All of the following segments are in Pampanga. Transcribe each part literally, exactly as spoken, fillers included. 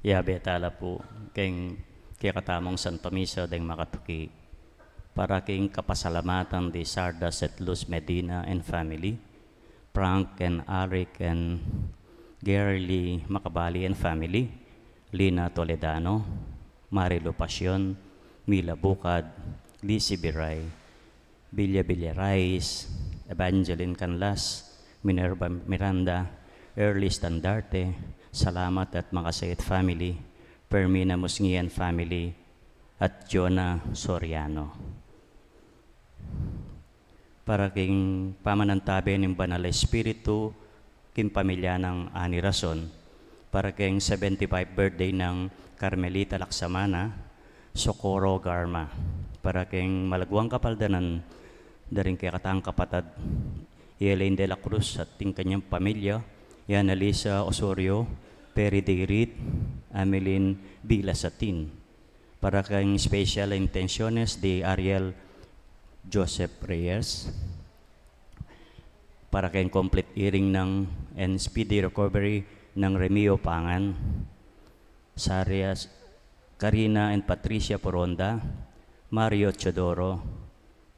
Yabe tala pu keng kekatamung Santa Misa deng makatuki para keng kapasalamatan di Sarda Setlus Medina and family, Frank and Alric and Gary Lee Macabali and family, Lina Toledano, Marilu Pasion, Mila Bucad, Lizzie Biray, Villa Villarais, Evangeline Canlas, Minerva Miranda, Early Standarte, Salamat at Makasait family, Fermina Musngian family, at Jonah Soriano. Para king pamanantabe ning Banal a Espiritu, king pamilya nang Ani Rason, para king seventy-five birthday nang Carmelita Laksamana, Socorro Garma, para king malaguang kapaldanan da ring kekatang kapatad, Elaine de la Cruz at ding kanyang pamilya, Yana Lisa Osorio, Perry Deirit, Amelin Vila Satin, para king special intenciones di Ariel Joseph Reyes, para king complete healing nang and speedy recovery nang Remio Pangan, Sarias, Karina and Patricia Poronda, Mario Teodoro,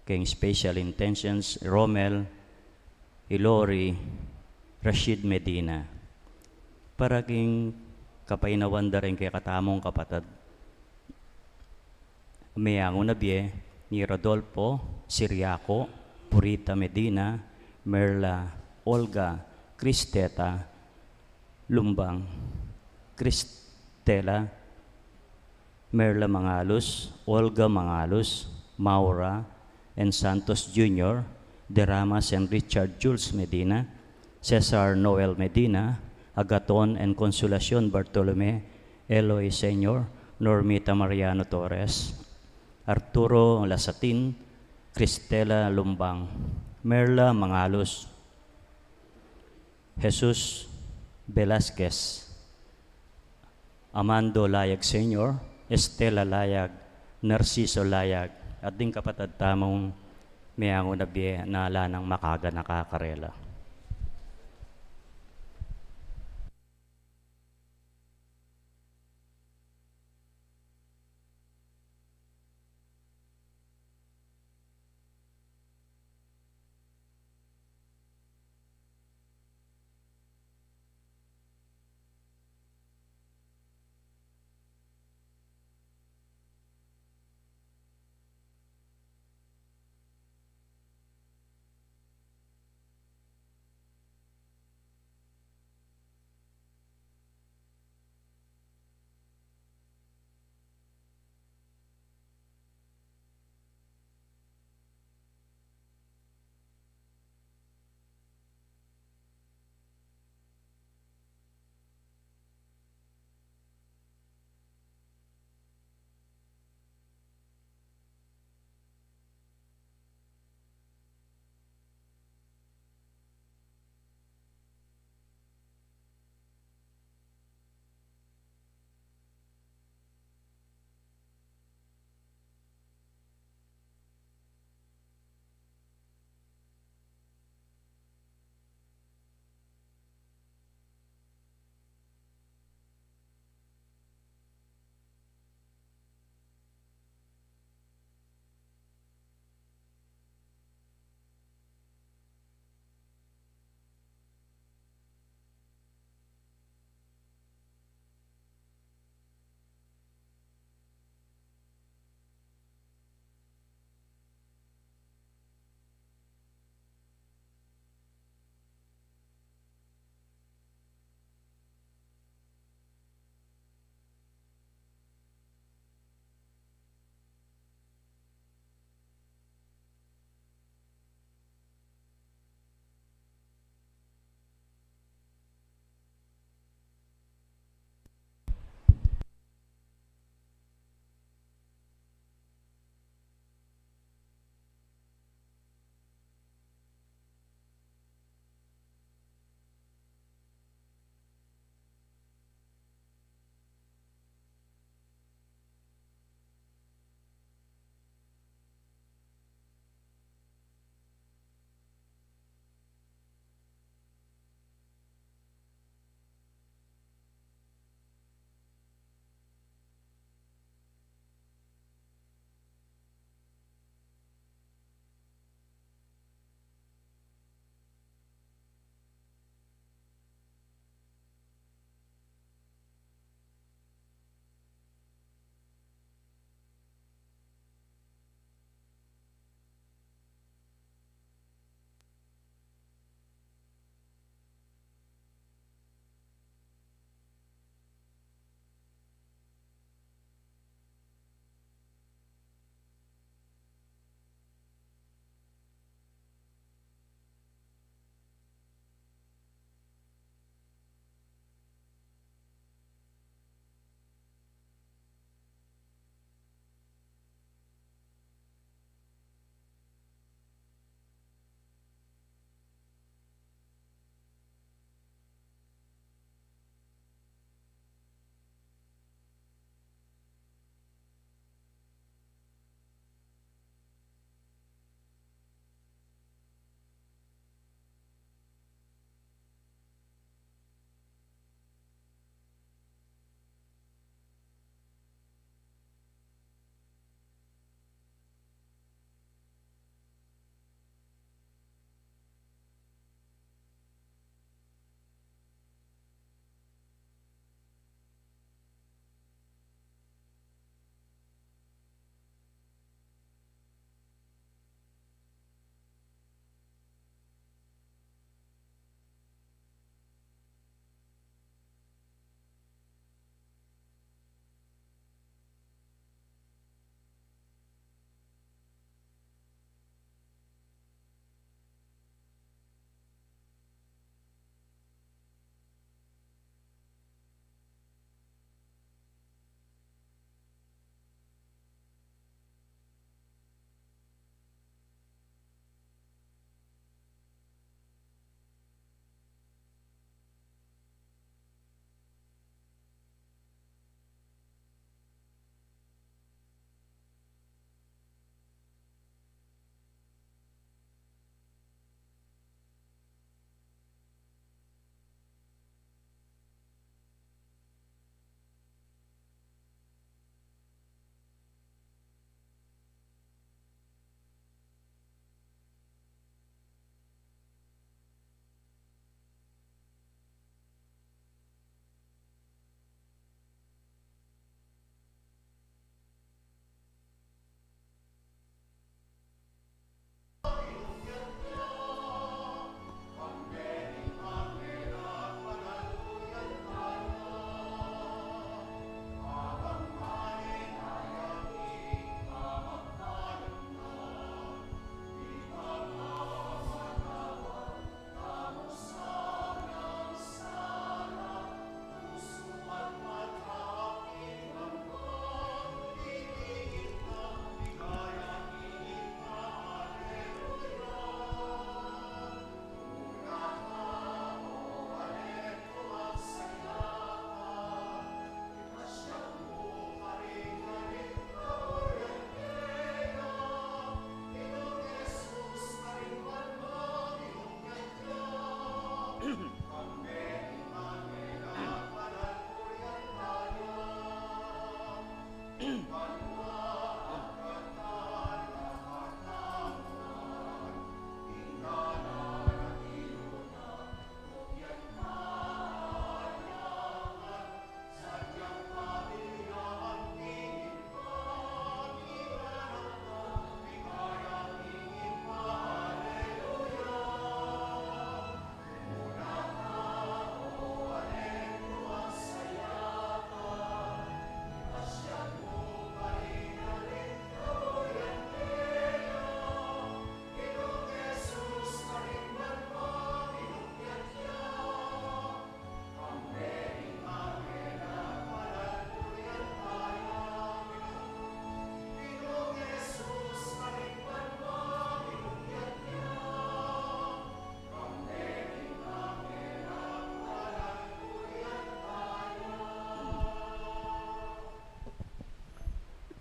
king special intentions, Romel, Ilori, Rashid Medina. Para king kapainawan da ring kekatamung kapatad, meangu na bie ni Rodolfo Siriaco, Purita Medina, Merla, Olga, Cristeta Lumbang, Cristela, Merla Mangalus, Olga Mangalus, Maura and Santos Junior, Deramas and Richard Jules Medina, Cesar Noel Medina, Agaton and Consolacion Bartolome, Eloy Senior, Normita Mariano Torres, Arturo Lasatin, Cristela Lumbang, Merla Mangalus, Jesus Velasquez, Amando Layag Senior, Estela Layag, Narciso Layag, at ding kapatad tamung meangu na bie na ala nang makaganaka karela.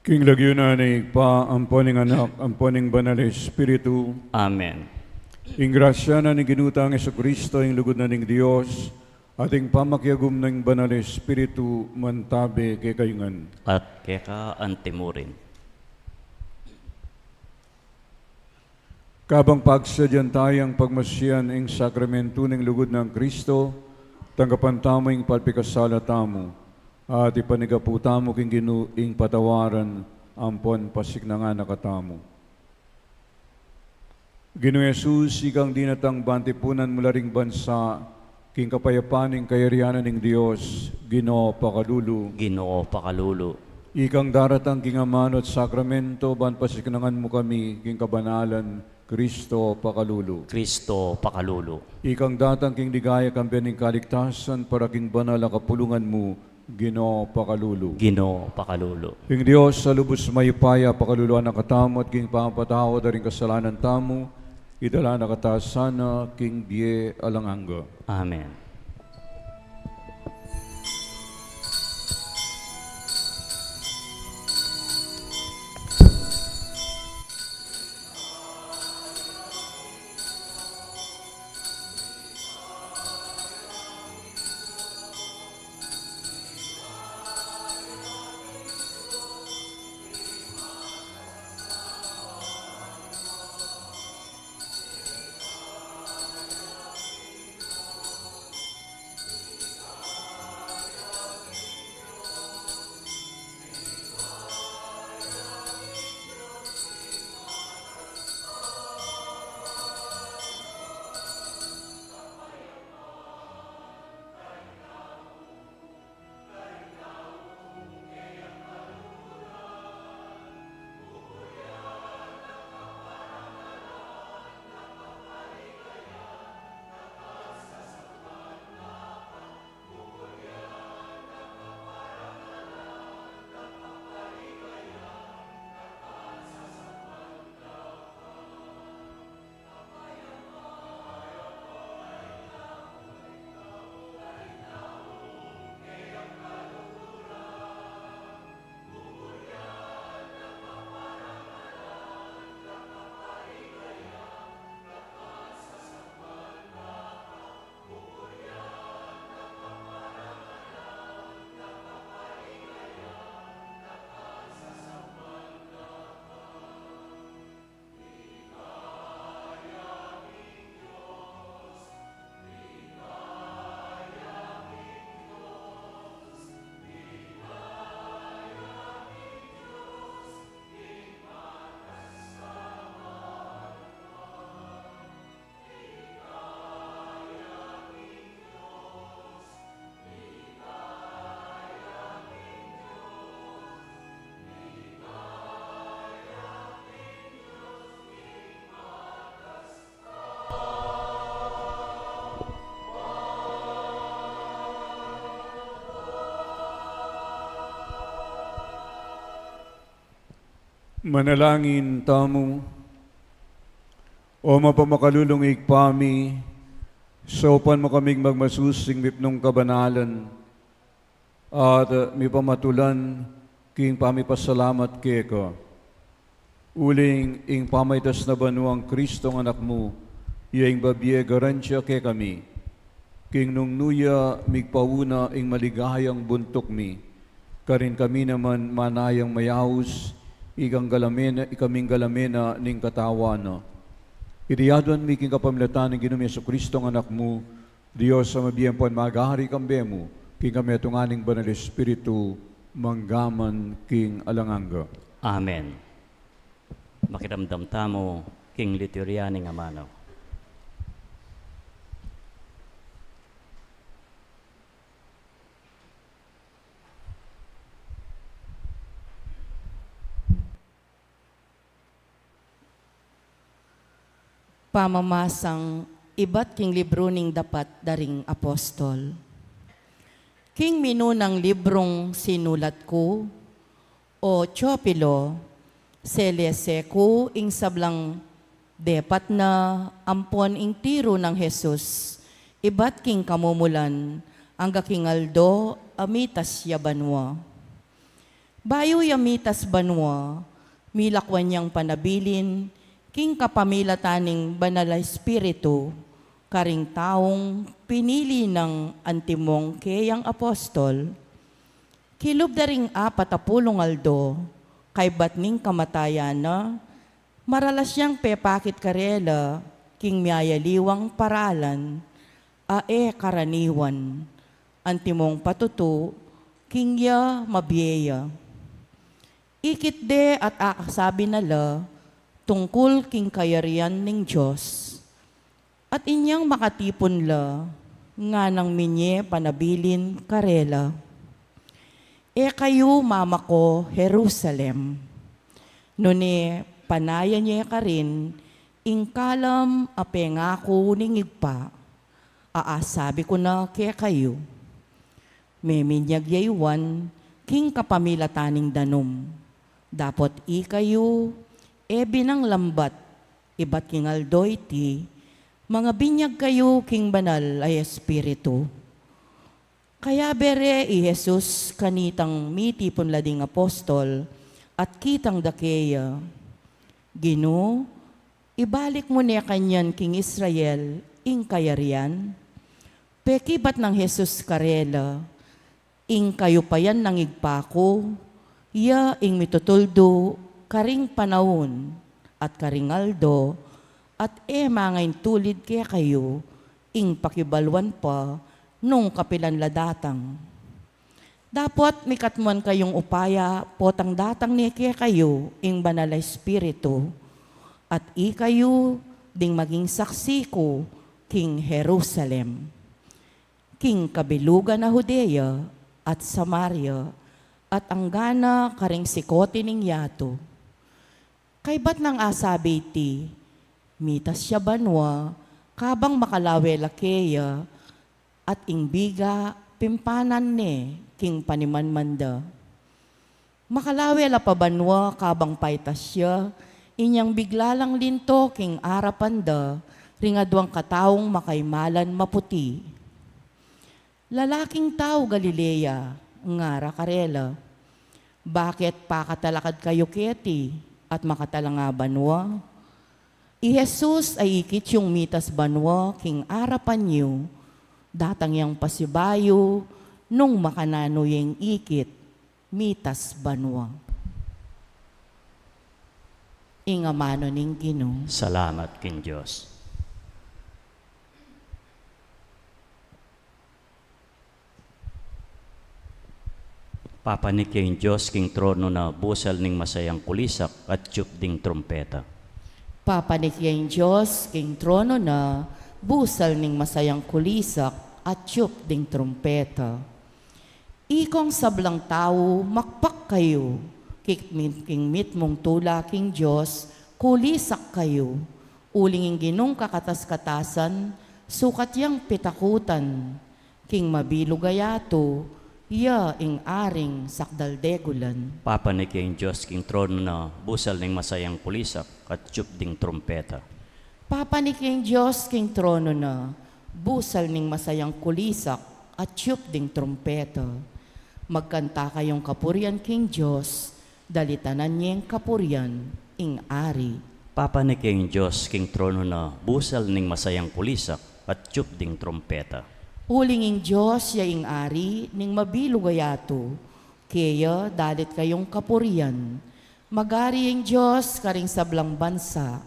King lagyu na ning Ibpa, ampo ning Anak, ampo ning Banal a Espiritu. Amen. Ing grasya na ning Ginu tang Jesucristo, ing lugud na ning Dios, at ing pamakiagum ning Banal a Espiritu, mantabe kekayu ngan. At keka antimurin. Kabang pagsadyan tayang pagmasiyan ing sakramentu ning lugud nang Kristo, tanggapan tamu ing pagpikasala tamu, at ipanigapu tamu king Ginu ing patawaran ampon pasiknangan na katamu. Ginu Jesus, ikang dinatang bantipunan mula ring bansa, king kapayapan ning kayarian ning Dios, Ginu pakalulu. Ginu pakalulu. Ikang daratang king amanu at sakramento, ban pasiknangan mu kami king kabanalan, Kristo pakalulu. Kristo pakalulu. Ikang datang king ligaya kambe ning kaligtasan, para king banal a kapulungan mu, Ginu pakalulu. Ginu pakalulu. Ing Dios a lubus mayupaya pakaluluan na katamu, at king pamapatawad da ring kasalanan tamu, idala na kata sana king bie alang angga. Amen. Manalangin tamu. O mapamakalulung Ibpa mi, saupan mu kaming magmasusing mipnung kabanalan at mipamatulan king pamipasalamat keka. Uling ing pamaitas na banuang Kristong Anak mu, iya ing babie garantia kekami. King nung nu ya migpauna ing maligayang buntuk mi, karin kami naman manayang mayaus, ikang galamena, ikaming galamena ning katawan na. Iti aduan mi king kapamilatan ning Ginu mi Jesucristo, ing Anak mu, Dios a mabie ampon magari kambe mu, king kametungan ning Banal Espiritu, manggaman king alang angga. Amen. Makiramdam tamu king liturya ning amanu. Pamamasang ibat king libru ning dapat da ring apostol. King minunang librung sinulat ku, O Teofilo, selese ku ing sablang depat na ampon ing tiru nang Jesus, ibat king kamumulan, angga king aldo a mitas ya banua. Bayu ya mitas banua, milakwan yang panabilin king kapamilatan ning Banal a Espiritu karing taung pinili nang antimong keyang apostol. Kilub da ring apat a pulung aldo, kaybat ning kamatayan na, maralas yang pepakit karela king miyayaliwang paralan a e karaniwan, antimong patutu king ya mabie ya. Ikit de at akasabi na la tungkul king kayarian ning Dios. At inyang makatipun la, nganang minye panabilin karela, "E kayu mamako Jerusalem, nune panayan ye karin ing kalam a pengaku ning Ibpa, a asabi ku na kekayu. Meminyag ya i Juan king kapamilatan ning danum. Dapot ikayu, e binang lambat ibat king aldo iti, mangabinyag kayu king Banal a Espiritu." Kayabe re i Jesus kanitang mitipun la ding apostol, at kitang da keya, "Ginu, ibalik mu ne kanyan king Israel ing kayarian?" Pekibat nang Jesus karela, "Ing kayupayan ning Ibpa ku, ya ing mitutuldu karing panaun at karing aldo, at e mangaintulid kekayu ing pakibaluan pa nung kapilan la datang. Dapot mikatmuan kayung upaya potang datang ne kekayu ing Banal a Espiritu, at ikayu ding maging saksi ku king Jerusalem, king kabilugan a Judea at Samaria, at anggana karing sikoti ning yatu." Kaybat nang asabi iti, mitas ya banua kabang makalawe la keya, at ing biga pimpanan ne king panimanman da. Makalawe la pa banua kabang paitas ya, inyang bigla lang linto king arapan da ring aduang kataung makaimalan maputi. "Lalaking tau Galilea," ngara karela, "bakit pakatalakad kayu keti at makatalanga banua? I Jesus a ikit yung mitas banua king arapan yu, datang yang pasibayu nung makananu yang ikit mitas banua." Ing amanu ning Ginu. Salamat king Dios. Papaniking Dios king trono na, busal ning masayang kulisak at tiyup ding trumpeta. Papaniking Dios king trono na, busal ning masayang kulisak at tiyup ding trumpeta. Ikong sablang tau, makpak kayu, kik-, king mitmung tula king Dios, kulisak kayu, uling ing Ginung kakatas-katasan, sukat yang pitakutan, king mabilug a yatu, ya ing aring sakdaldegulan. Papaniking Dios king trono na, busal ning masayang kulisak at tiyup ding trumpeta. Papaniking Dios king trono na, busal ning masayang kulisak at tiyup ding trumpeta. Magkanta kayung kapurian king Dios, dalitanan yeng kapurian ing Ari. Papaniking Dios king trono na, busal ning masayang kulisak at tiyup ding trumpeta. Uling ing Dios ya ing Ari ning mabilug a yatu, keya dalit kayung kapurian. Mag-ari ing Dios karing sablang bansa,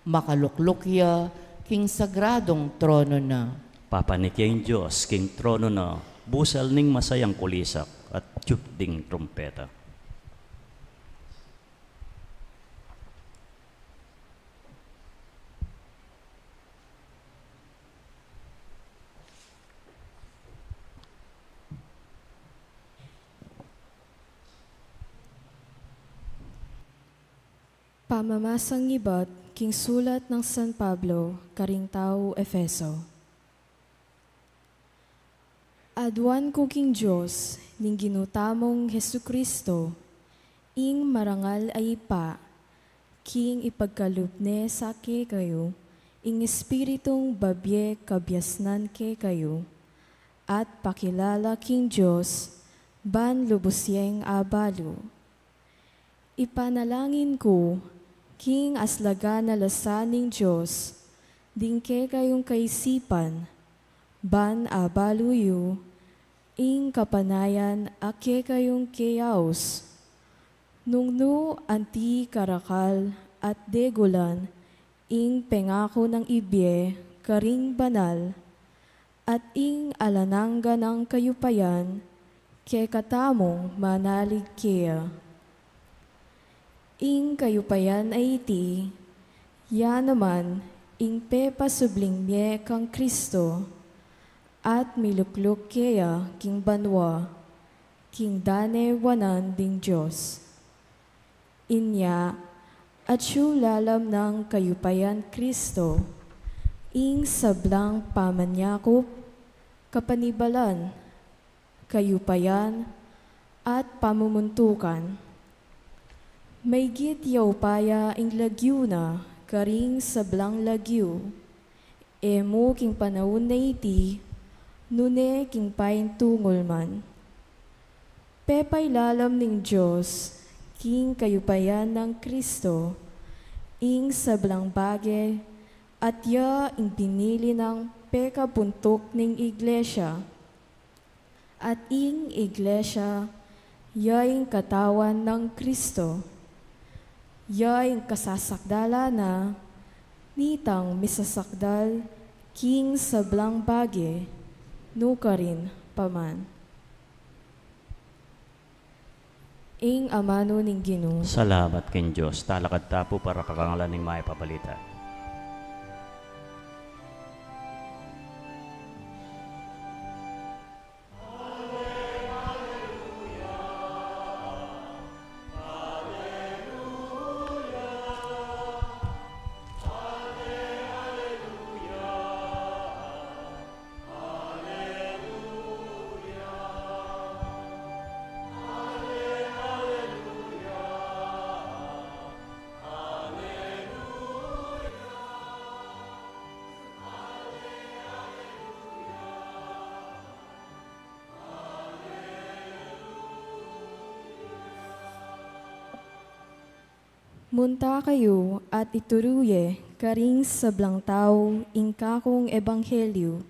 makalukluk ya king sagradung trono na. Papaniking Dios king trono na, busal ning masayang kulisak at tiyup ding trumpeta. Pamamasang ibat king sulat nang San Pablo karing tau Efeso. Aduan ku king Dios ning Ginu tamung Jesu-Cristo, ing marangal a Ibpa, king ipagkalub ne sa kekayu ing Espiritung babie kabiasnan kekayu, at pakilala king Dios ban lubus yeng abalu, Ipanalangin ku, king aslagan a lasa ning Dios, ding kekayung kaisipan, ban abalu yu, ing kapanayan a kekayung keyaus. Nung nu anti karakal at degulan, ing pengaku nang ibie karing banal, at ing alang angga nang kayupayan, kekatamung manalig keya. Ing kayupayan a iti, ya naman ing pepasubling mie kang Kristo, at milukluk keya king banua, king dane wanan ding Dios. Inya, atyu lalam nang kayupayan Kristo, ing sablang pamanyakup, kapanibalan, kayupayan, at pamumuntukan. Maygit ya upaya ing lagyu na karing sablang lagyu, e mu king panaun a iti, nune king paintungul man. Pepailalam ning Dios king kayupayan nang Kristo ing sablang bage, at ya ing binili nang pekapuntuk ning Iglesia. At ing Iglesia, ya ing katawan nang Kristo. Ya ing kasasakdalan na, nitang misasakdal king sablang bage, nukarin pa man. Ing amanu ning Ginu. Salamat king Dios. Talakad ta pu para karangalan ning Mayap a Balita. Munta kayu at ituru ye karing sablang tau ing kakung ebanghelyu.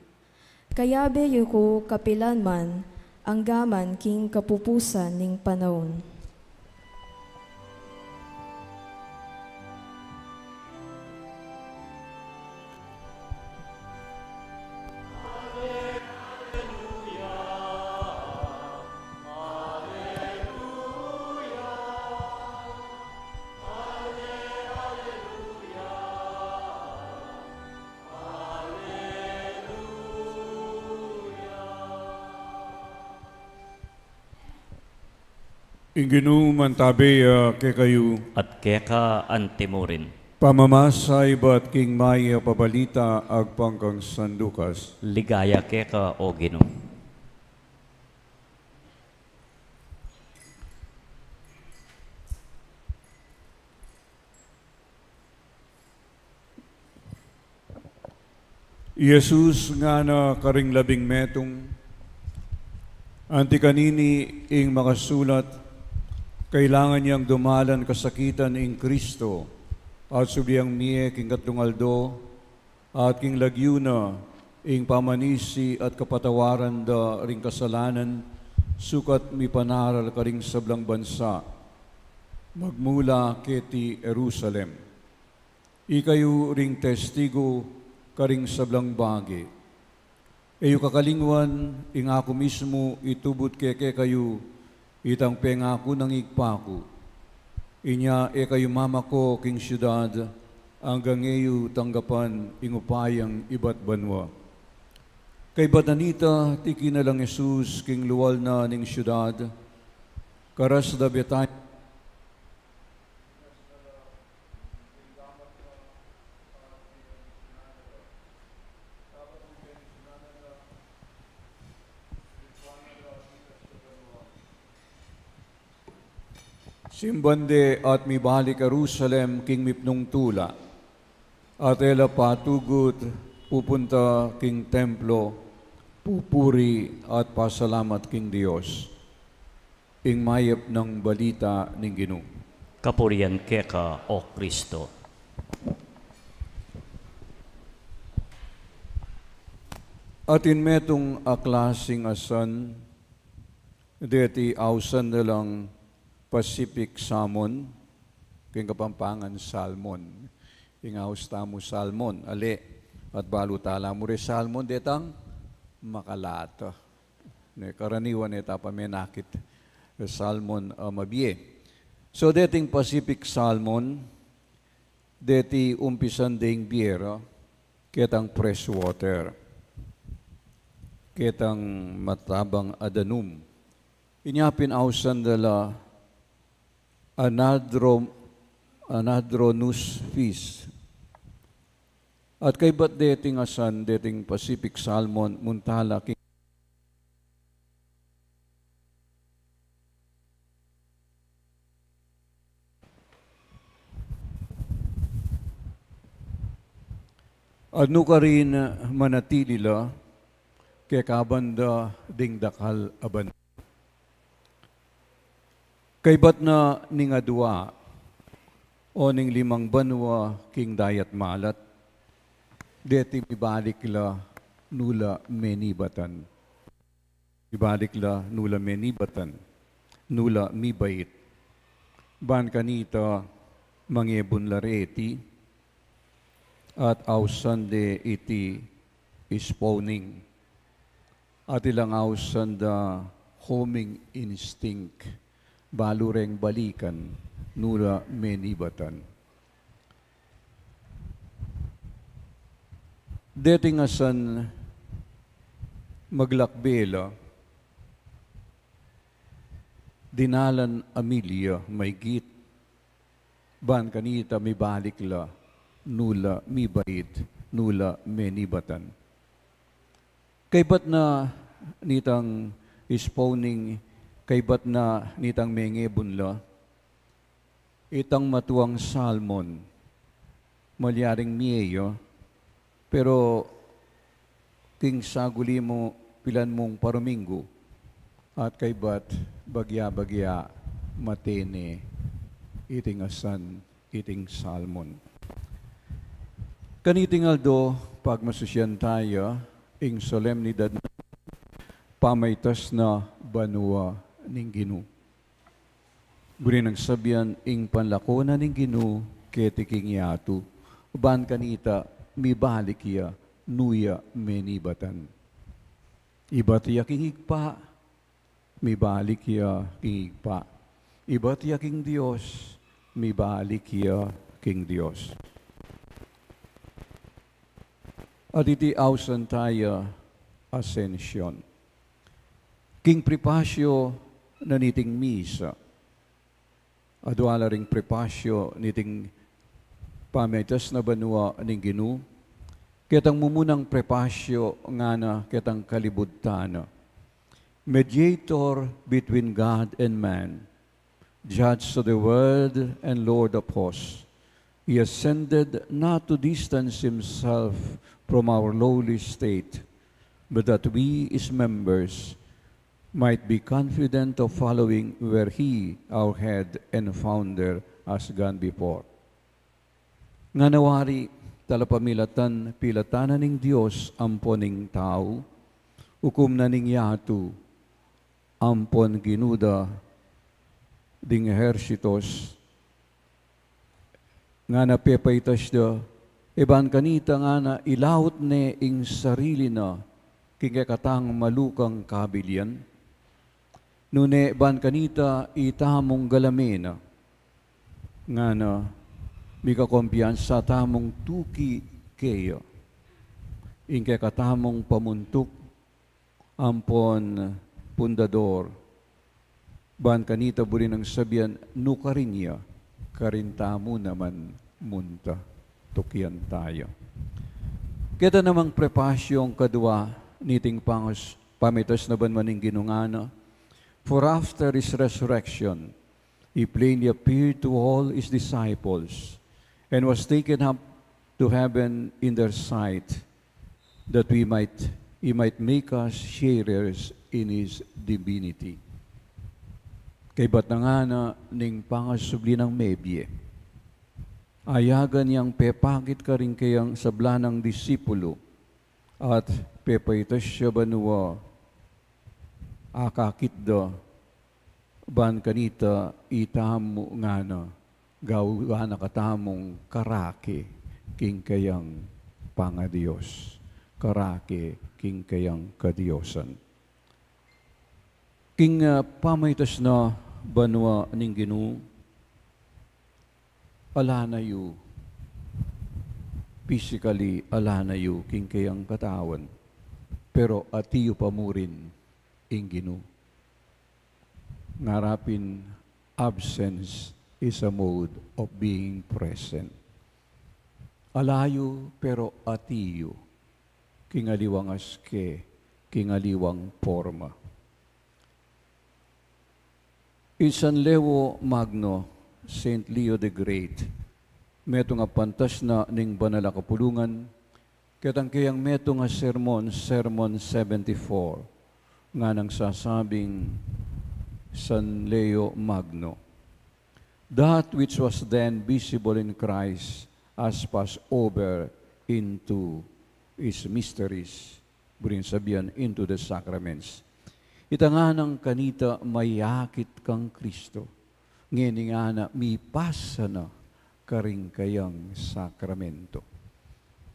Kayabe yu ku kapilan man, angga man king kapupusan ning panaun. Ing Ginu mantabe ya kekayu. At keka antimurin. Pamamasa ibat king Mayap a Balita agpang kang San Lucas. Ligaya keka, O Ginu. I Jesus ngana karing labing metung, anti kanini ing makasulat, kailangan yang dumalan kasakitan ing Kristo, at subliang mie king katlung aldo, at king lagyu na ing pamanisi at kapatawaran da ring kasalanan, sukat mipanaral karing sablang bansa, magmula keti Jerusalem. Ikayu ring testigu karing sablang bage. E yu kakalingwan ing aku mismu itubud ke kekayu itang pengaku nang Ibpa ku. Inya e kayu mamako king siudad anggang e yu tanggapan ing upayang ibat banua. Kaybat na nita, tiki na lang Jesus king lual na ning siudad, karas da Betania. Simban de at mibalik Jerusalem king mipnung tula, at e la patugut pupunta king templo, pupuri at pasalamat king Dios. Ing mayap nang balita ning Ginu. Kapurian keka, O Kristo. Atin metung a klasing asan, deti ausan da lang Pacific salmon, king Kapampangan salmon. Ing aus tamu salmon, ale, at balu tala mu re salmon, detang makalata. Ne, karaniwan ne ta pamenakit, e, salmon a mabie. So, deting Pacific salmon, deti umpisan deng bie ra, ketang fresh water, ketang matabang a danum. Inya pin ausan da la anadro-, anadromous fish. At kaybat deting asan, deting Pacific salmon, munta la king At nukarin manatili la, kekaban da ding dakal a banua. Kaybat na ning adua o ning limang banua king dayat malat, deti mibalik la nu la menibatan. Mibalik la nu la menibatan, nu la mibait. Ban kanita mangebun la reti, at ausan de iti spawning. At ilang ausan da homing instinct, balu reng balikan, nu la menibatan. Deting asan maglakbe la, dinalan a milya maygit, ban kanita mibalik la, nu la mibait, nu la menibatan. Kaybat na nitang spawning, kaybat na nitang mengebun la, itang matuang salmon, malyaring mie ya, pero king saguli mu, pilan mung paruminggu, at kaybat bagya-bagya mate ne iting asan, iting salmon. Kaniting aldo, pagmasusian taya ing solemnidad na pamaitas na banua ning Ginu. Buri nang sabian ing panlako na ning Ginu keti king yatu, ban kanita mibalik ya nu ya menibatan. Ibat ya king Ibpa, mibalik ya king Ibpa. Ibat ya king Dios, mibalik ya king Dios. At iti ausan taya Ascension. King prepasyo na niting misa, adua la ring prepasyo niting pamaitas na banua ning Ginu, ketang mumunang prepasyo ngana ketang kalibud tana. Mediator between God and man, Judge of the world and Lord of hosts, he ascended not to distance himself from our lowly state, but that we, his members, might be confident of following where he, our head and founder, has gone before. Ngana wari, talapamilatan, pilatan na ning Dios ampon ning tau, ukum na ning yatu ampon Ginu da ding ehersitos, ngana pepaitas da, e ban kanita ngana ilaut ne ing sarili na king kekatang malukang kabilian, nune ban kanita itamung galame na, ngana mika kumpiansa tamung tuki keya, ing kekatamung pamuntuk ampon pundador, ban kanita buri nang sabian, nukarin ya, karin tamu naman munta. Tukian taya. Keta namang prepasyong kadua niting pangas-, pamitas na banua ning Ginu ngana, for after his resurrection, he plainly appeared to all his disciples and was taken up to heaven in their sight, that we might, he might make us sharers in his divinity. Kaybat na ngana ning pangasubli nang mebie, ayagan yang pepakit karing kayang sablang disipulu, at pepaitas ya banua akakit da, ban kanita itamu ngana gawan na katamung karake king kayang pangadios, karake king kayang kadiosan. King, ah, pamaitas na banua ning Ginu, ala na yu, physically, ala na yu king kayang katawan, pero ati yu pa murin ing Ginu. Ngara pin, absence is a mode of being present. Ala yu, pero ati yu, king aliwang aske, king aliwang porma. I San Leo Magno, Saint Leo the Great, metung a pantas na ning banal a kapulungan, ketang kayang metung a sermon, Sermon seventy-four, nganang sasabing San Leo Magno, "That which was then visible in Christ has passed over into his mysteries," buring sabian, into the sacraments. Ita nganang kanita mayakit kang Kristo, ngeni ngana mipasa na karing kayang sakramento.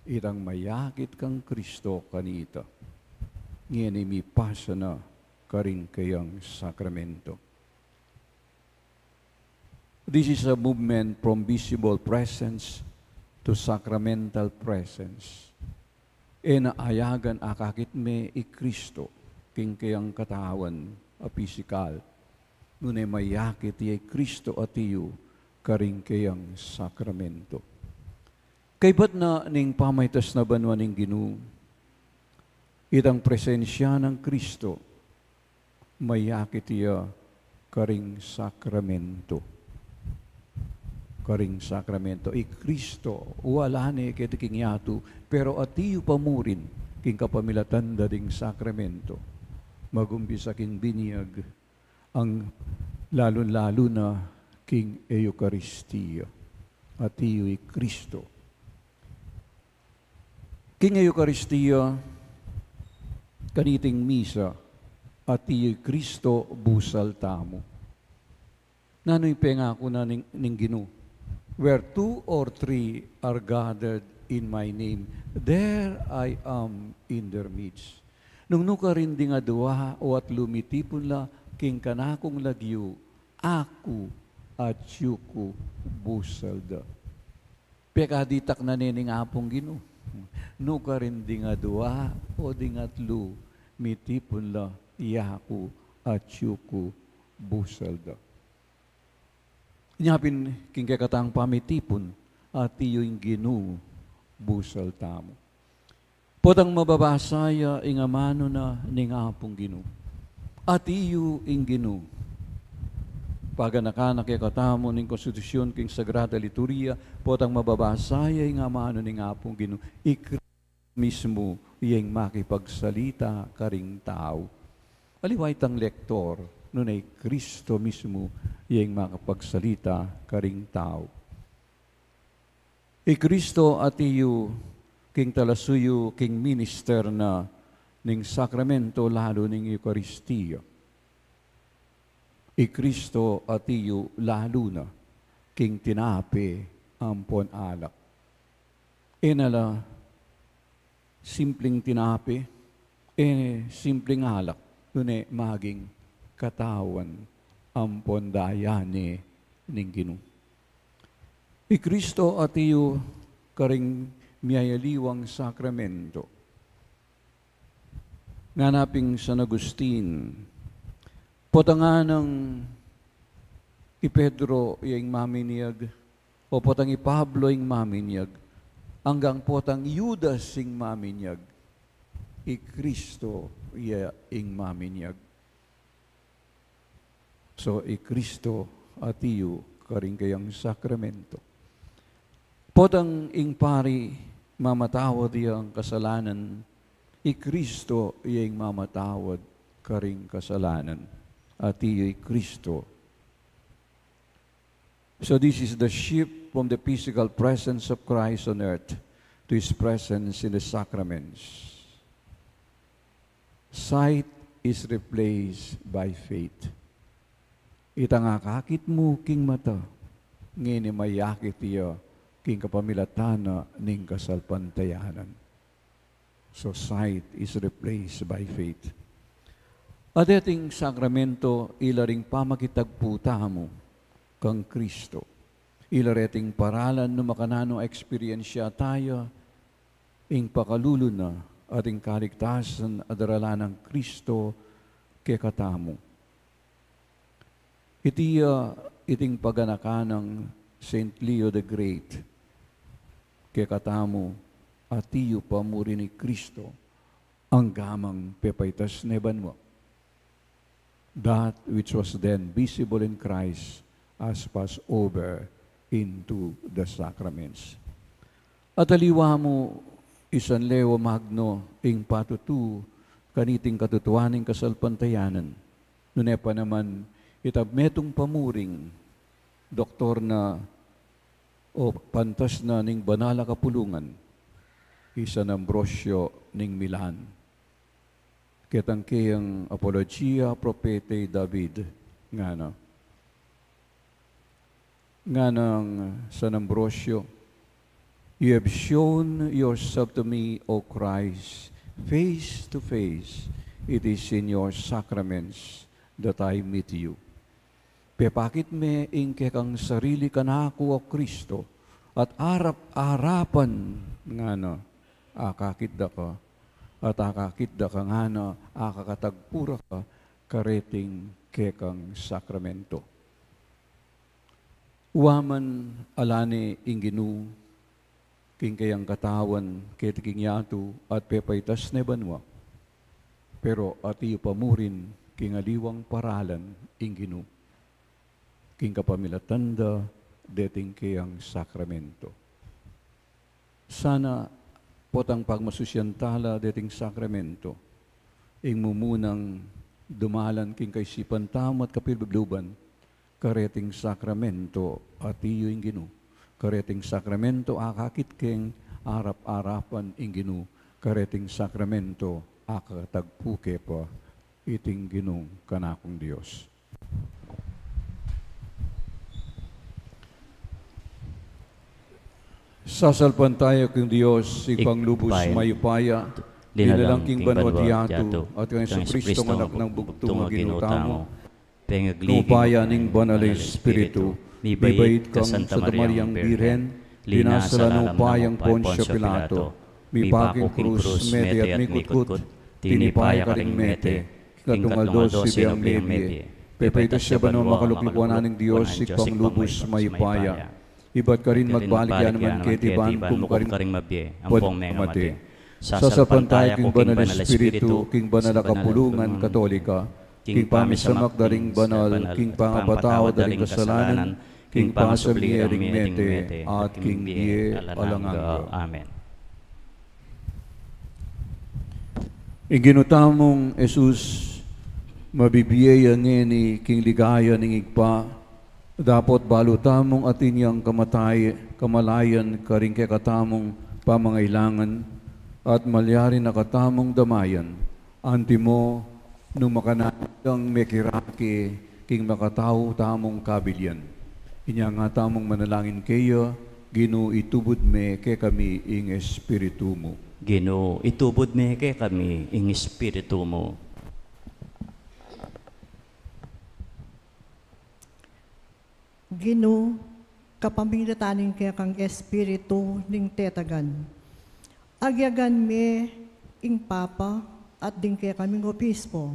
Itang mayakit kang Kristo kanita, ngeni mipasa na karing kayang sakramento. This is a movement from visible presence to sacramental presence. E na ayagan akakit me i Kristo king kayang katawan a pisikal, nune mayakit ya i Kristo ati yu karing kayang sakramento. Kaybat na ning pamaitas na banua ning Ginu, itang presensya nang Kristo mayakit ya karing sakramento. Karing sakramento. I Kristo, ala ne keti king yatu, pero ati yu pa murin king kapamilatan da ding sakramento. Magumpisa king binyag, ang lalun-lalu na king Eukaristia. Ati yu i Kristo. King Eukaristia, kaniting misa, ati yu i Kristo busal tamu. Nanu ing pengaku na ning, ning Ginu? "Where two or three are gathered in my name, there I am in their midst." Nung nukarin ding adua o atlu mitipun la king kanakung lagyu, aku atyu ku busal da. Pekaditak na ne ning Apung Ginu. Nukarin ding adua o ding atlu mitipun la, yaku atyu ku busal da. Nya pin king kekatang pamitipun, ati yu ing Ginu busal tamu. Potang mababasa ya ing amanu na ning Apung Ginu. Ati yu ing Ginu. Paganakan na kekatamu ning konstitusyun king Sagrada Liturgia, potang mababasa ya ing amanu ning Apung Ginu, i Kristo mismu ya ing makipagsalita karing tau. Aliwa itang lektor, nune i Kristo mismu ya ing makipagsalita karing tau. I Kristo ati yu king talasuyu king minister na ning sakramento lalu ning Eukaristia. I Kristo ati yu lalu na king tinape ampon alak. E na la simpling tinape, e simpling alak, nune maging katawan ampon daya ne ning Ginu. I Kristo ati yu karing miyayaliwang sakramento. Ngana pin San Agustin, potang nganang i Pedro ya ing maminyag, o potang i Pablo ing maminyag, anggang potang i Judas ing maminyag, i Kristo ya ing maminyag. So, i Kristo ati yu karing kayang sakramento. Potang ing pari mamatawad ya ing kasalanan, i Kristo ya ing mamatawad karing kasalanan. Ati yu i Kristo So this is the shift from the physical presence of Christ on earth to his presence in the sacraments. Sight is replaced by faith. Itang akakit mu king mata, ngeni mayakit ya king kapamilatan na ning kasalpantayanan. So sight is replaced by faith. At deting sakramento, ila ring pamakitagpu tamu kang Kristo. Ila reting paralan no makananu eksperyensya taya ing pakalulu na at ing kaligtasan a daralan nang Kristo kekatamu. Iti ya iting paganakan nang Saint Leo the Great kekatamu, ati yu pa murin i Kristo angga mang pepaitas ne banua. That which was then visible in Christ has passed over into the sacraments. At aliwa mu i San Leo Magno ing patutu kaniting katutuan ning kasalpantayanan. Nune pa naman ita metung pa muring doktor na o pantas na ning banal a kapulungan, i San Ambrosio ning Milan. Ketang keyang Apologia Prophetae David, ngana, nganang San Ambrosio, "You have shown yourself to me, O Christ, face to face. It is in your sacraments that I meet you." Pepakit me ing kekang sarili kanaku, O Kristo, at arap-arapan, ngana, akakit da ka, at akakit da ka, ngana, akakatagpu ra ka kareting kekang sakramento. Wa man ala ne ing Ginu king keyang katawan keti king yatu at pepaitas ne banua, pero ati yu pa murin king aliwang paralan ing Ginu king kapamilatan da deting keyang sakramento. Sana potang pagmasusyan tala deting sakramento ing mumunang dumalan king kaisipan tamu at kapilubluban, kareting sakramento ati yu ing Ginu, kareting sakramento akakit keng arap-arapan ing Ginu, kareting sakramento akatagpu ke pa iting Ginung kanakung Dios. Sasalpantaya king Dios, Ibpang lubus mayupaya, linalang king banua at yatu, at kang Jesucristo, anak nang bugtung a Ginu tamu, pengagli king upaya ning Banal a Espiritu, mibait kang Santa Mariang Birhen, linasa la upayang Poncio Pilato, mipaku king krus, mete at mikutkut, tinipa ya karing mete, king katlung aldo sibiang mebie, pepaitas ya banua, makalukluan na ning Dios, Ibpang lubus mayupaya. Ibat karin magbalik ya naman keti ban kumukaring mabie ampong mengamate. Sasalpantaya ku king Banal a Espiritu, king banal a kapulungan Katolika, king pamisamak da ring banal, king pangapatawad da ring kasalanan, king pasabli ring mete, at king bie alang angga. Amen. Ing Ginu tamung Jesus, mabibie ya ngeni king ligaya ning Ibpa, dapot balu tamung atin yang kamatay, kamalayan karing kekatamung pamangailangan, at malyari na katamung damayan, antimo nung makananu yang mekirake king makatau tamung kabilian. Inya nga tamung manalangin keya, Ginu, itubud me kekami ing Espiritu mu. Ginu, itubud me kekami ing Espiritu mu. Ginu, kapamilatan ning kekang Espiritu ning tetagan, agyagan me ing Papa at ding kekaming obispo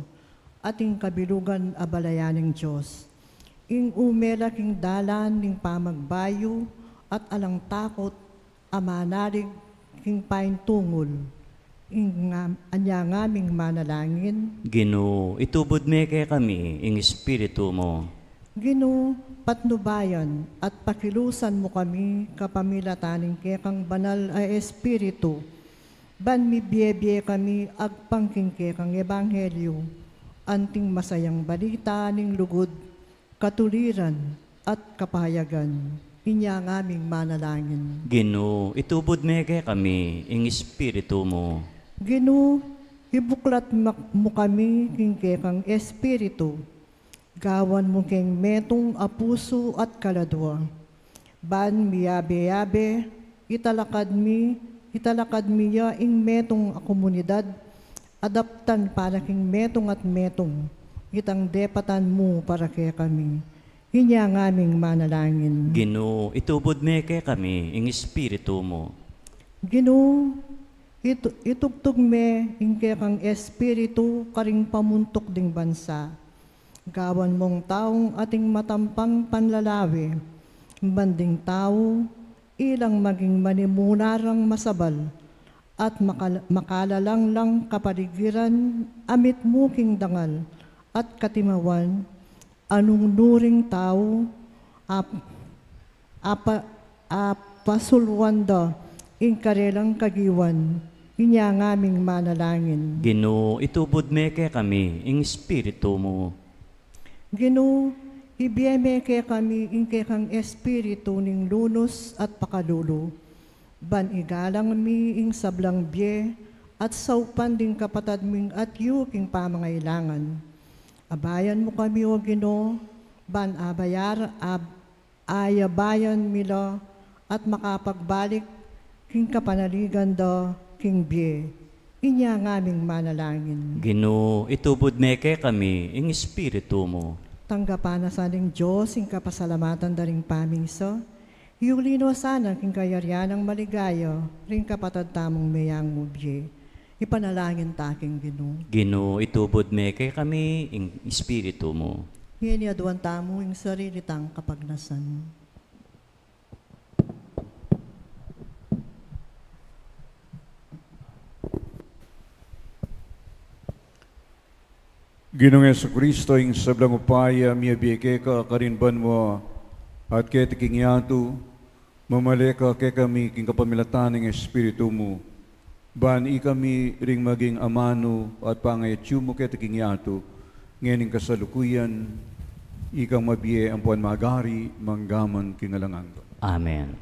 at ing kabilugan a balayan ning Dios, ing ume la king dalan ning pamagbayu at alang takut a manalig king paintungul. Ing nga, anya ngaming manalangin. Ginu, itubud me kekami ing Espiritu mu. Ginu, patnubayan at pakilusan mu kami kapamilatan ning kekang Banal a Espiritu, ban mibie-bie kami agpang king kekang ebanghelyu, anting masayang balita ning lugud, katuliran, at kapayagan. Inya ngaming manalangin. Ginu, itubud me kekami ing Espiritu mu. Ginu, ibuklat mak-, mu kami king kekang Espiritu. Gawan mu keng metung a pusu at kaladua. Ban miyabe-yabe, italakad mi, italakad mi ya ing metung a komunidad, adaptan para king metung at metung, itang depatan mu para kekami. Inya ngaming manalangin. Ginu, itubud me kekami ing Espiritu mu. Ginu, itu-, itugtug me ing kekang Espiritu karing pamuntuk ding bansa. Gawan mong taung ating matampang panlalawe, ban ding tau, ilang maging manimuna rang masabal, at makal-, makalalang lang kapaligiran, amit mu king dangal, at katimawan, anung nuring tau, ap-, apa-, apasuluan da ing karelang kagiwan, inya ngaming manalangin. Ginu, itubud me kekami ing Espiritu mu. Ginu, ibie me kekami ing kekang Espiritu ning lunus at pakalulu, ban igalang mi ing sablang bie at saupan ding kapatad ming atyu king pamangailangan. Abayan mu kami, O Ginu, ban abayar-, ab-, ayabayan mi la at makapagbalik king kapanaligan da king bie. Inya ngaming manalangin. Ginu, itubud me kekami ing Espiritu mu. Tanggapan na sa ning Dios ing kapasalamatan da ring pamisa. Iuli no sana king kayarian nang maligaya ring kapatad tamung meyang mubie. Ipanalangin ta king Ginu. Ginu, itubud me kekami ing Espiritu mu. Ngeni aduan tamu ing sarili tang kapagnasan. Ginung Jesucristo, ing sablang upaya miyabie keka karin banua at keti king yatu, mamale ka kekami king kapamilatan ning Espiritu mu, ban ikami ring maging amanu at pangayatyu mu keti king yatu, ngening kasalukuyan, ikang mabie ampuan magari manggaman king alang angga. Amen.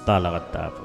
Talakad tamu pu.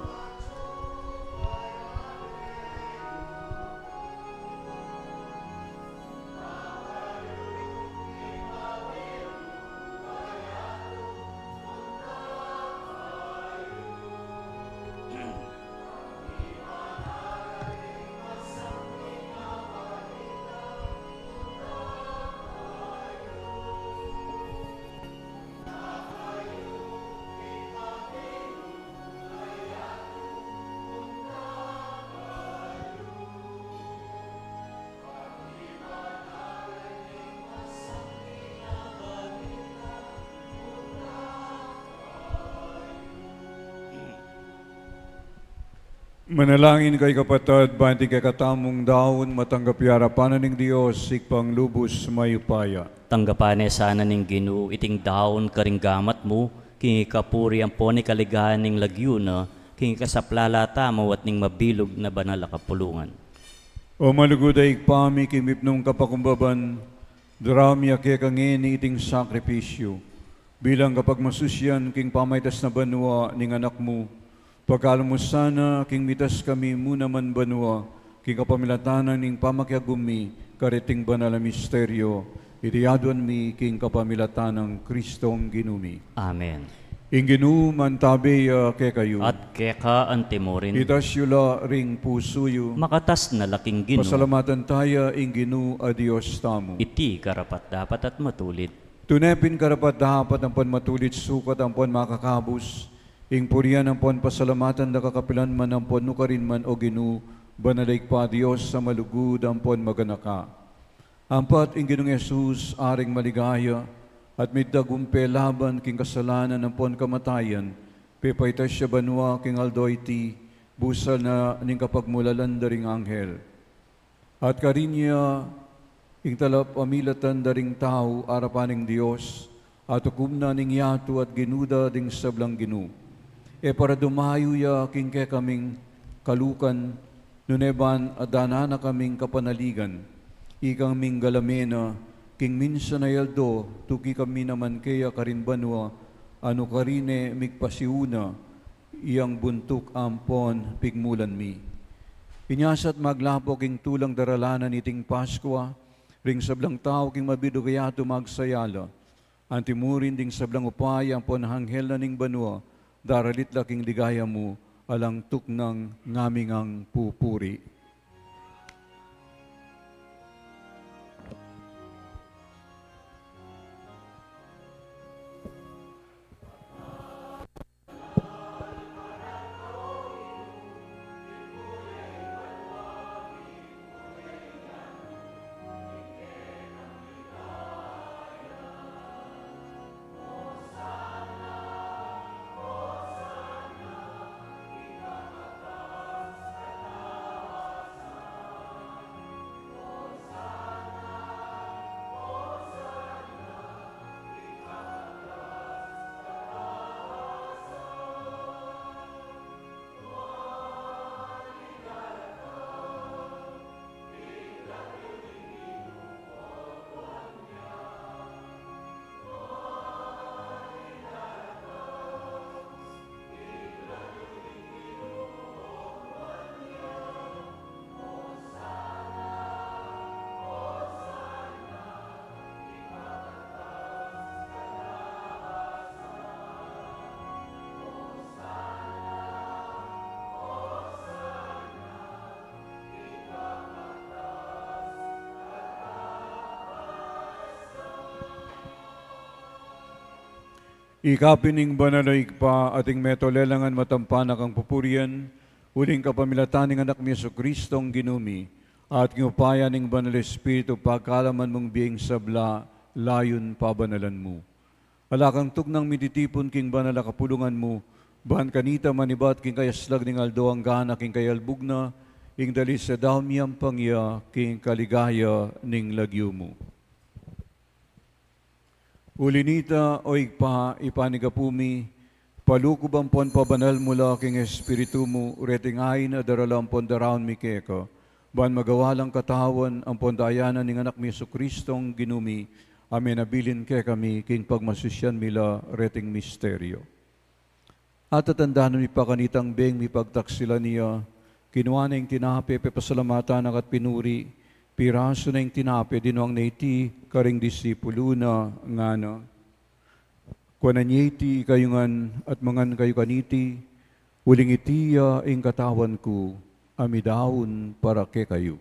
Manalangin kayu, kapatad, ban ing kekatamung daun matanggap ya arapan na ning Dios, Ibpang lubus mayupaya. Tanggapan ne sana ning Ginu iting daun karing gamat mu, king ikapuri ampon ikaligayan ning lagyu na, king ikasaplala tamu at ning mabilug na banal a kapulungan. O malugud a Ibpa mi, king mipnung kapakumbaban, daraun mi keka ngeni iting sakripisyu bilang kapagmasusyan king pamaitas na banua ning Anak mu. Pagkalub mu sana king mitas kami mu naman banua, king kapamilatan na ning pamakiagum mi kareting banal a misteryo, iti aduan mi king kapamilatan nang Kristong Ginu mi. Amen. Ing Ginu mantabe ya kekayu. At keka antimurin. Itas yu la ring pusu yu. Makatas na la king Ginu. Pasalamatan taya ing Ginu a Dios tamu. Iti karapat-dapat at matulid. Tune pin karapat-dapat ampon matulid, sukat ampon makakabus, ing purian ampon pasalamatan da ka kapilan man ampon nukarin man, o Ginu, banal a Ibpa, Dios a malugud ampon maganaka. Ampat ing Ginung Jesus, Aring maligaya, at migtagumpe laban king kasalanan ampon kamatayan, pepaitas ya banua king aldo iti, busal na ning kapagmulalan da ring anghel. At karin ya ing talapamilatan da ring tau arapan ning Dios, at ukum na ning yatu at Ginu da ding sablang ginu. E para dumayu ya king kekaming kalukan, nune ban adanan na kaming kapanaligan, ikang minggalame na king minsan a aldo, tuki kami naman keya karin banua, a nukarin e migpasiuna iyang buntuk ampon pigmulan mi. Inya sa at maglapo king tulang daralanan iting Paskua, ring sablang tau king mabilug a yatu magsaya la, antimurin ding sablang upaya ampon anghel na ning banua, daralit la king ligaya mu, alang tuknang ngaming pupuri. Ika pin ing banal a Ibpa, ating meto lelangan matampa na kang pupurian, uling kapamilatan ning Anak mi Jesucristo a Ginu mi, at king upaya ning Banal a Espiritu, pagkalaman mung bie ing sabla, layun pabanalan mu. Ala kang tuknang mititipun king banal a kapulungan mu, ban kanita manibat king kayaslag ning aldo angga na king kayalbug na, ing dalise da miyampang ya king kaligaya ning lagyu mu. Uli nita, o Ibpa, ipanigapu mi, palukub ampon pabanal mu la king Espiritu mu reting ain a darala ampon daraun mi keka, ban magawa lang katawan ampon daya na ning Anak mi Jesucristo a Ginu mi, a menabilin kekami king pagmasusyan mi la reting misteryo. At tatandanan mi pa kanitang beng mipagtaksilan ya, kinua ne ing tinape, pepasalamatan na ka't pinuri, pirasu ne ing tinape, dinwang ne iti karing disipulu na, ngana: Kuanan ye iti ikayu ngan at mangan kayu kaniti, uling iti ya ing katawan ku a midaun para kekayu.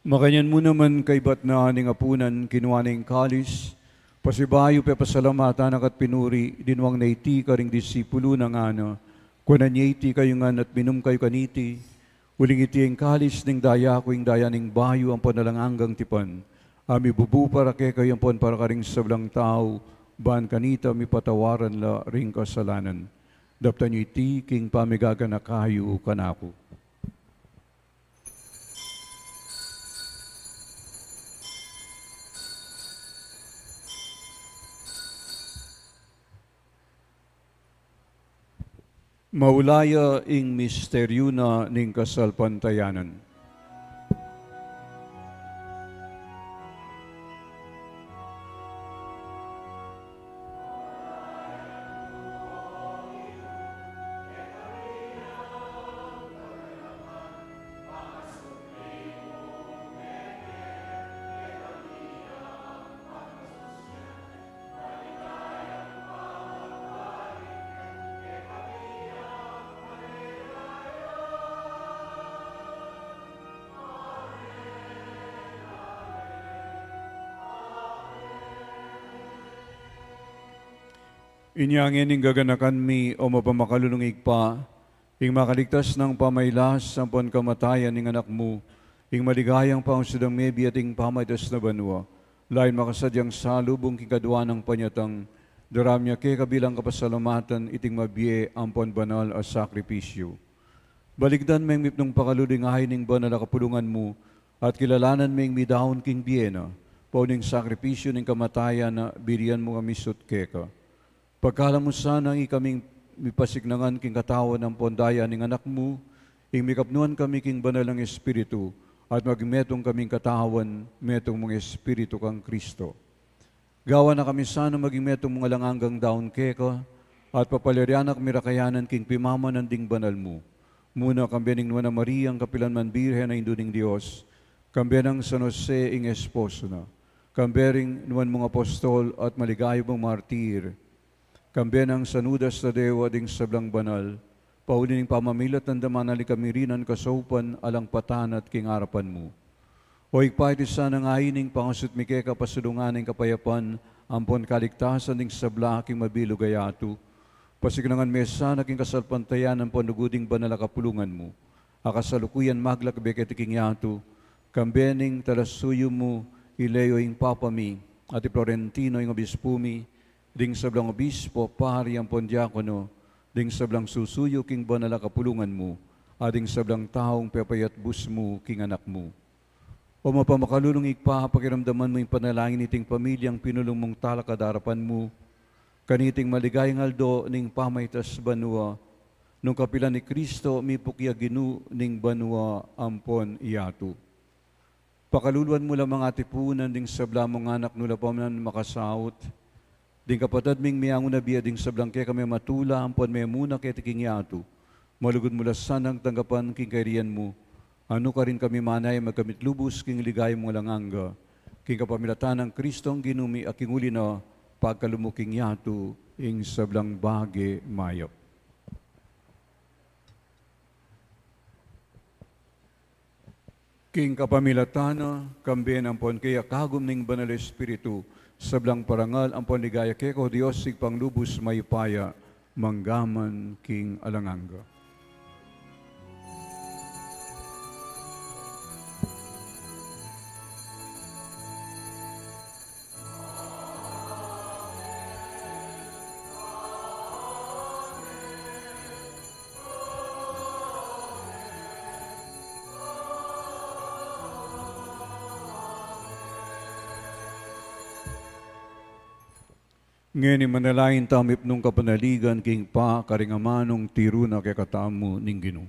Makanyan mu naman kaibat na ning apunan, kinua ne ing kalis, pasibayu pepasalamatan na ka't pinuri, dinwang ne iti karing disipulu na, ngana: Kuanan ye iti ikayu ngan at minum kayu kaniti, uling iti ing kalis ning daya ku, ing daya ning bayu ampon alang anggang tipan, a mibubu para kekayu ampon para karing sablang tau, ban kanita mipatawaran la ring kasalanan. Daptan yu iti king pamigaganaka yu kanaku. Maula ya ing misteryu na ning kasalpantayanan. Inya ngeni gaganakan mi, o mapamakalulung Ibpa, ing makaligtas nang pamailas ampon kamatayan ning Anak mu, ing maligayang pangusudan mebie ating pamaitas na banua, lalu ing makasadyang salubung king kadua nang panyatang, daraun mi keka bilang kapasalamatan iting mabie ampon banal a sakripisyu. Balikdan meng mipnung pakalulu ing ain ning banal a kapulungan mu, at kilalanan meng midaun king bie na, pauli ning sakripisyu ning kamatayan na, binian mu kami sut keka. Pagkaluban mu sanang ikaming mipasiknangan king katawan ampon daya ning Anak mu, ing mikapnuan kami king Banal a Espiritu, at maging metung kaming katawan, metung mung Espiritu kang Kristo. Gawan na kami sana maging metung mung alang anggang daun keka, at papalyarian na kami ra kayanan king pimamanan ding banal mu. Muna kambe ning Nuan a Mariang kapilan man Birhen a Indu ning Dios, kambe nang San Jose ing esposo na, kambe ring nuan mung apostol at maligaya mung martir, kambe nang San Judas Tadeo at ding sablang banal, pauli ning pamamilatan da manali kami rinan kasaupan alang patanat king arapan mu. O Ibpa, iti sanang ain ning pangasut mi keka pasulungan ing kapayapan ampon kaligtasan ding sabla king mabilug a yatu. Pasiknangan me sana king kasalpantayanan ampon lugud ing banal a kapulungan mu, a kasalukuyan maglakbe keti king yatu, kambe ning talasuyu mu, i Leo ing Papa mi, at i Florentino ing obispu mi, ding sablang obispo, pari ampon diakono, ding sablang susuyu king banal a kapulungan mu, at ding sablang taung pepayatbus mu king Anak mu. O mapamakalulung Ibpa, pakiramdaman mu ing panalangin niting pamilyang pinulung mung talakad arapan mu, kaniting maligayang aldo ning pamaitas banua, nung kapilan i Kristo mipuk ya Ginu ning banua ampon yatu. Pakaluluan mu la mang atipunan ding sabla mung anak nu la paman makasaut, ding kapatad ming miangu na bie, ding sablang keka mematula ampon memuna keti king yatu, malugud mu la sanang tanggapan king kayarian mu, a nukarin kami manaya magkamit lubus king ligaya mung alang angga, king kapamilatan nang Kristong Ginu mi, a king uli na pagkalub mu king yatu ing sablang bage mayap. King kapamilatan na, kambe na ampon kaya, kagum ning Banal a Espiritu, sablang parangal ampon ligaya keka, o Dios, Ibpang lubus mayupaya, mangga man king alang angga. Ngeni manalangin tamu mipnung kapanaligan king Ibpa, karing amanung tiru na kekatamu ning Ginu.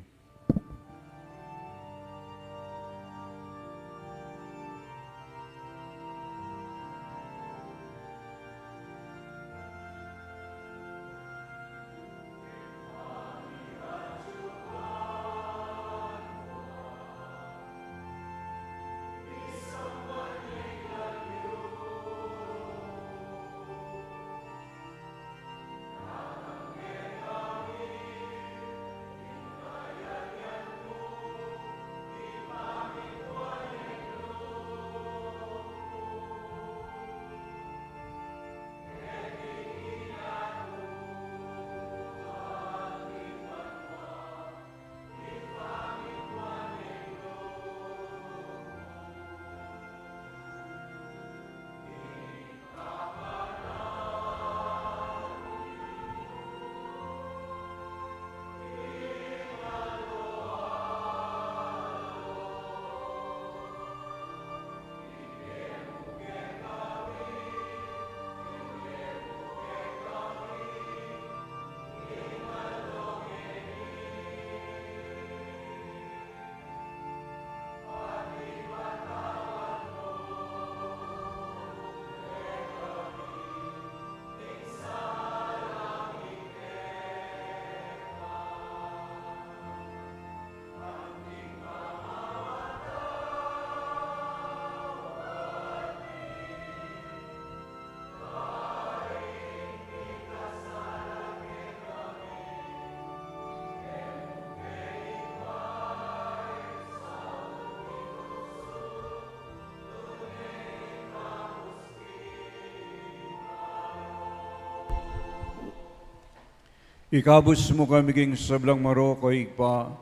Ikabus mu kami king sablang marok, O Ibpa,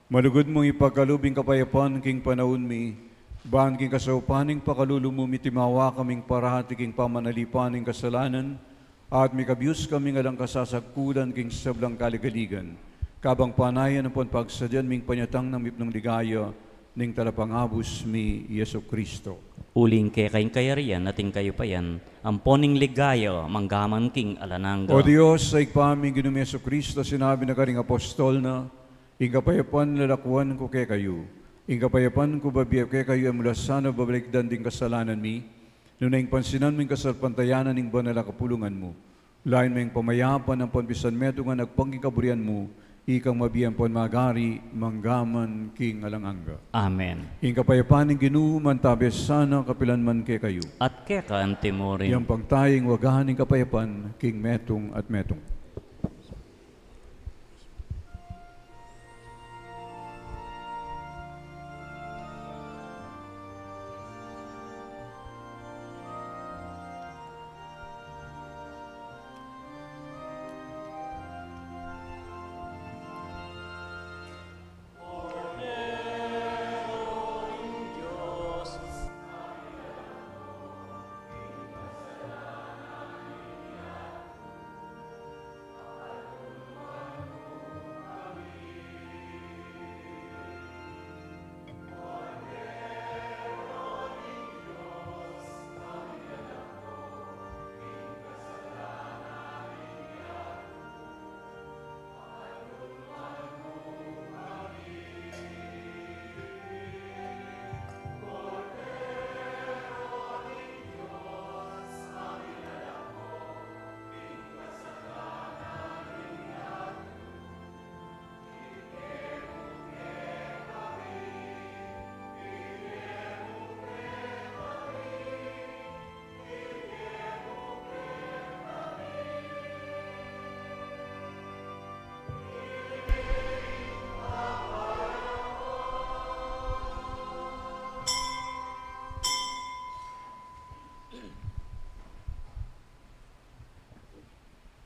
malugud mung ipagkalub ing kapayapan king panaun mi, ban king kasaupan ning pakalulu mu, mitimawa kaming parati king pamanalipan ning kasalanan, at mikabus kaming alang kasasagkulan king sablang kaligaligan, kabang panayan ampon pagsadyan ming panyatang nang mipnung ligaya ning Talapangabus mi, Jesucristo. Uling keka ing kayarian at ing kayupayan, ampon ing ligaya, manggaman king alang angga. O Dios, Ibpa ming Ginung Jesucristo, sinabi na karing apostol na, "Ing kapayapan lalakuan ku kekayu, ing kapayapan ku bibie ku kekayu, e mu la sana babalikdan ding kasalanan mi, nune ing pansinan mu ing kasalpantayanan ning banal a kapulungan mu. Lain me ing pamayapan ampon pisanmetungan agpang king kaburian mu, ikang mabie ampon magari, manggaman king alang angga." Amen. Ing kapayapan ning Ginu mantabe sana kapilan man kekayu. At keka antimurin. Iyampang taya ing waga ning kapayapan king metung at metung.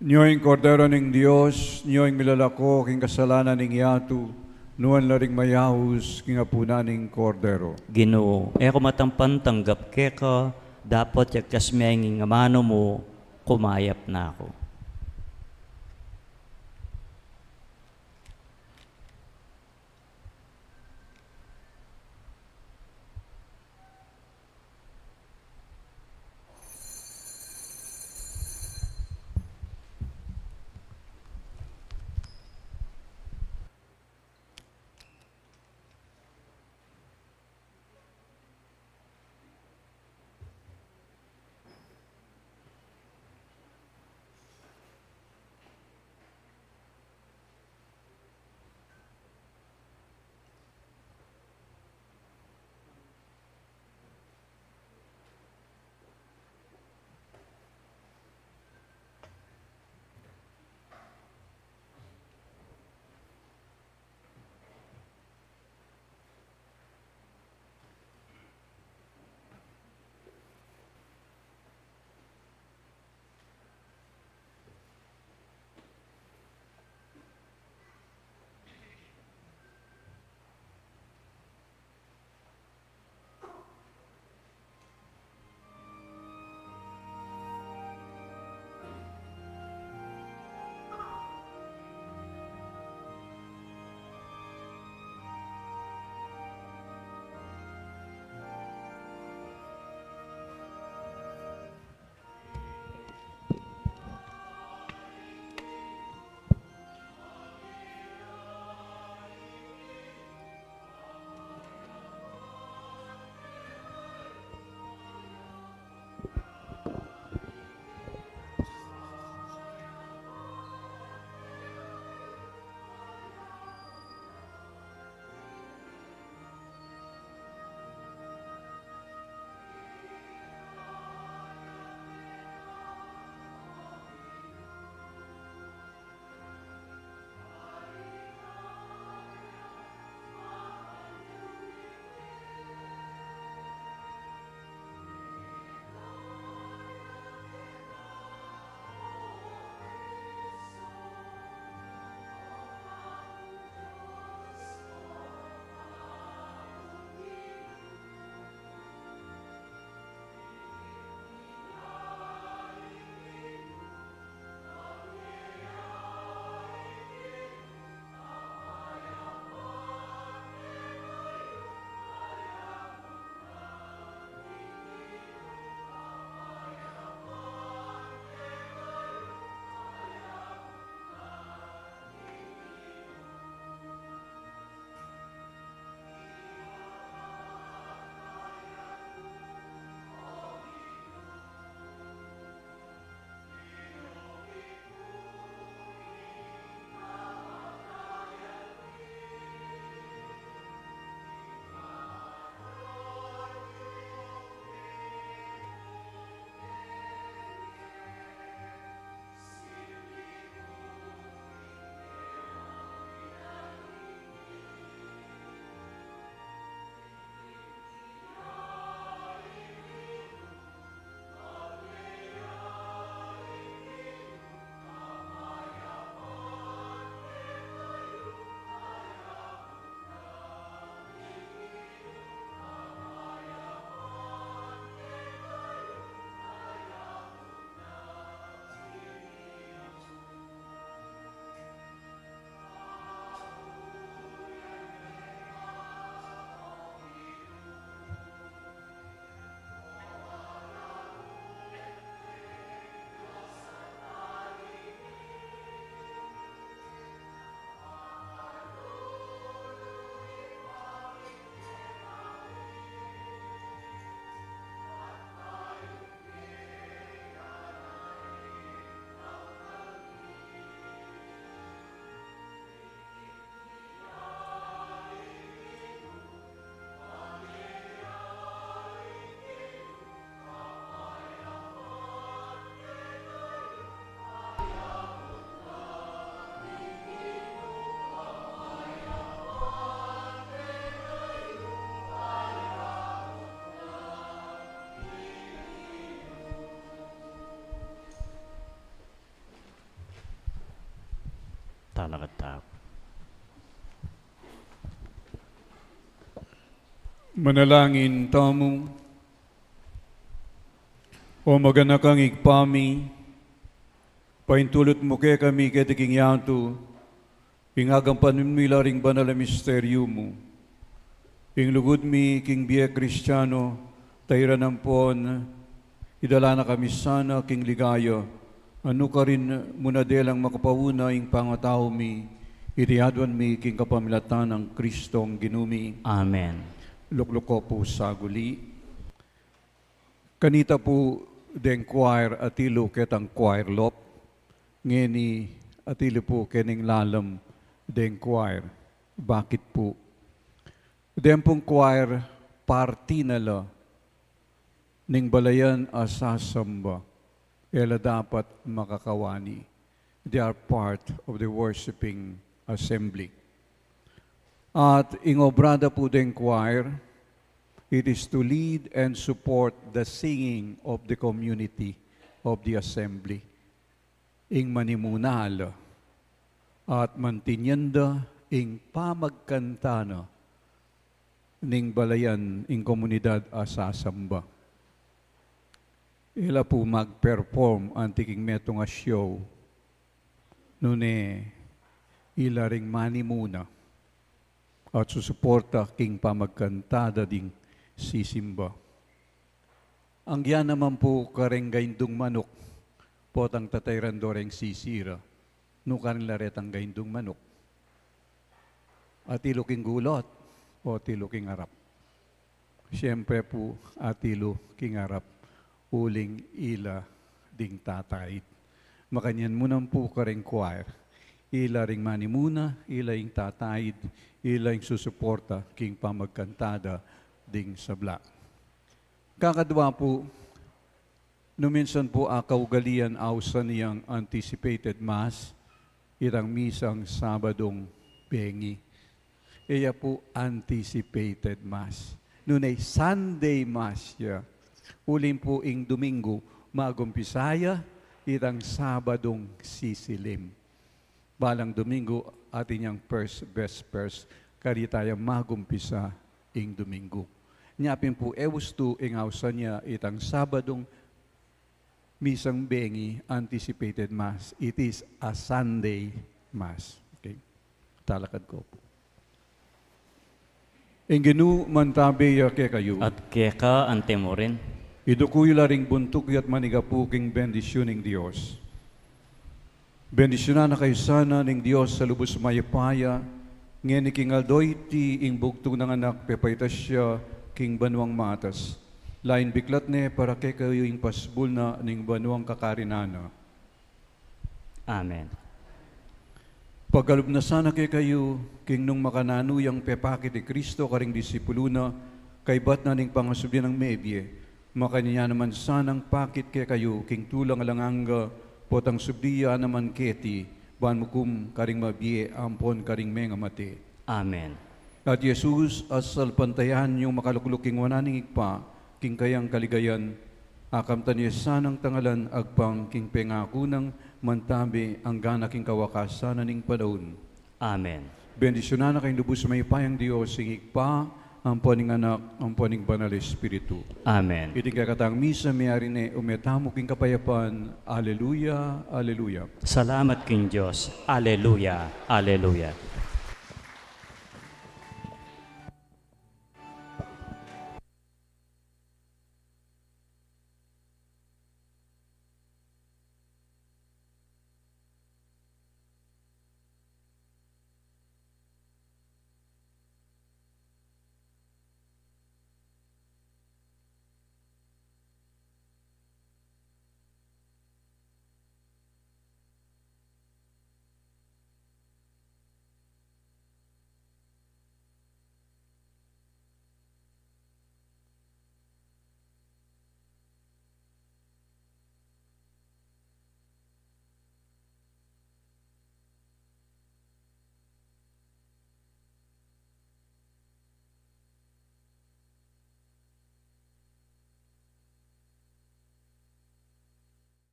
Nyo ing Kordero ning Dios, nyo ing milalako king kasalanan ning yatu, nuan la ring mayaus king apunan ning Kordero. Ginu, e ku matampan tanggap keka, dapot yagkas me ing amanu mu, kumayap na ku. Talakad tamu. Manalangin tamu. O maganakang Ibpa mi, paintulut mu kekami keti king yatu ing agampan mi la ring banal a misteryu mu. Ing lugud mi king bie Kristiano, tairan ampon idala na kami sana king ligaya, a nukarin mu na delang makapauna ing pangatau mi, iti aduan mi king kapamilatan nang Kristong Ginu mi. Amen. Lukluk ko pu saguli. Kanita pu deng choir, atilu ketang choir lop, ngeni atilu pu kening lalam deng choir. Bakit pu? Deng pung choir, parti na la ning balayan a sasamba, e la dapat makakawani. They are part of the worshiping assembly. At ing obra da pu deng choir, it is to lead and support the singing of the community of the assembly. Ing manimuna la, at mantinyan da ing pamagkanta na ning balayan, ing komunidad a sasamba. Ila pu mag-perform anti king metung a show, nune ila ring manimuna at susuporta king pamagkanta da ding sisimba. Anggian naman pu kareng gaindung manuk, potang tatairan do reng sisira, nukarin la retang gaindung manuk? Atilu king gulut o atilu king arap? Siyempre pu, atilu king arap, uling ila ding tataid. Makanyan mu naman pu kareng choir, ila ring manimuna, ila ing tataid, ila ing susuporta king pamagkanta da ding sabla. Kakadwa pu, nu minsan pu a kaugalian ausan yang anticipated mass, itang misang Sabadung bengi. Iya pu anticipated mass. Nune Sunday mass ya. Uling pu ing Domingo, magumpisa ya itang Sabadung sisilim. Balang Domingo, atin yang first vespers, karita yang magumpisa ing Domingo. Nya pin pu e ustu ing ausan ya itang Sabadung misang bengi, anticipated mass. It is a Sunday mass. Okay? Talakad ko pu. Ing Ginu mantabi ya kekayu. At keka anti mu rin. Iduku yu la ring buntuk yu at manigapu king bendisyun ning Dios. Bendisyunan na kayu sana ning Dios a lubus mayupaya, ngeni king aldo iti ing bugtung nang anak pepaitas ya king banuang matas. Lain biklat ne para kekayu ing pasbul na ning banuang kakarinan na. Amen. Pagkalub na sana kekayu, king nung makananu yang pepakit i Kristo karing disipulu na, kaybat na ning pangasubli nang mebie, makanyan ya naman sanang pakit kekayu king tulang alang angga, potang subli ya naman keti, ban mukum karing mabie ampon karing mengamate. Amen. At Jesus, a salpantayanan yang makalukluk king wanan ning Ibpa, king kayang kaligayan, akamtan ya sanang tangalan agpang king pengaku nang mantabi angga na king kawakasan na ning panaun. Amen. Bendisyunan na kayung lubus mayupayang Dios, ing Ibpa, ampo ning Anak, ampo ning Banal a Espiritu. Amen. Iting kekatang misa meyari ne, ume tamu king kapayapan. Aleluya, aleluya. Salamat king Dios. Aleluya, aleluya.